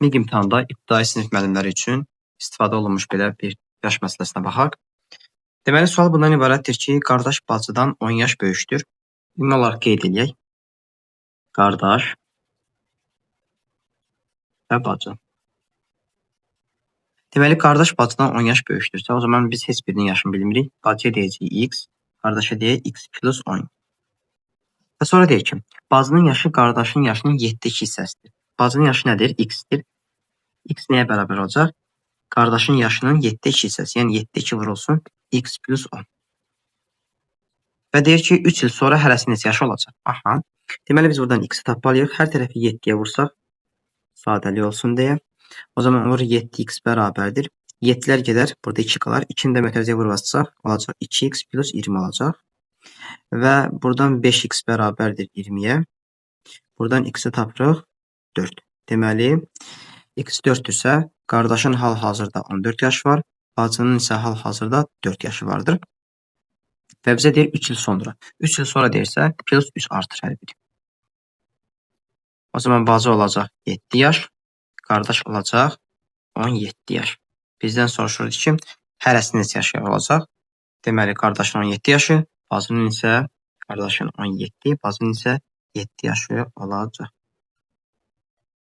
MİQ imtahanında ibtidai sinif müəllimləri üçün istifadə olunmuş belə bir yaş məsələsinə baxaq. Deməli, sual bundan ibarətdir ki, qardaş bacıdan 10 yaş böyükdür. Ümumi olaraq qeyd eləyək. Qardaş və bacı. Deməli, qardaş bacıdan 10 yaş böyükdürsə, o zaman biz heç birinin yaşını bilmirik. Bacıya deyəcəyik x, qardaşa deyək x plus 10. Və sonra deyir ki, bacının yaşı qardaşın yaşının 7-2 hissəsidir. Bacının yaşı nədir? X-dir. X nəyə bərabər olacaq? Qardaşın yaşının 7-2 hissəsi, yəni 7-2 vurulsun x plus 10. Və deyir ki, 3 il sonra hərəsinin neçə yaşı olacaq? Aha. Deməli, biz buradan x-i tapmalıyıq. Hər tərəfi 7-yə vursaq, sadəlik olsun deyə. O zaman olur 7x bərabərdir. 7-lər gedər, burada 2 qalar. 2-ni də mötərizəyə vurub açsaq, olacaq 2x plus 20 olacaq. Və buradan 5x bərabərdir 20-yə. Buradan x-i tapırıq 4. Deməli, x 4-dürsə, qardaşın hal-hazırda 14 yaşı var, bacının isə hal-hazırda 4 yaşı vardır. Və bizə deyir 3 il sonra. 3 il sonra deyirsə, plus 3 artır hər biri. O zaman bacı olacaq 7 yaş, qardaş olacaq 17 yaş. Bizdən soruşur ki, hərəsinin neçə yaşı olacaq? Deməli, qardaşın 17 yaşı, bacının isə qardaşın 17, bacının isə 7 yaşı olacaq.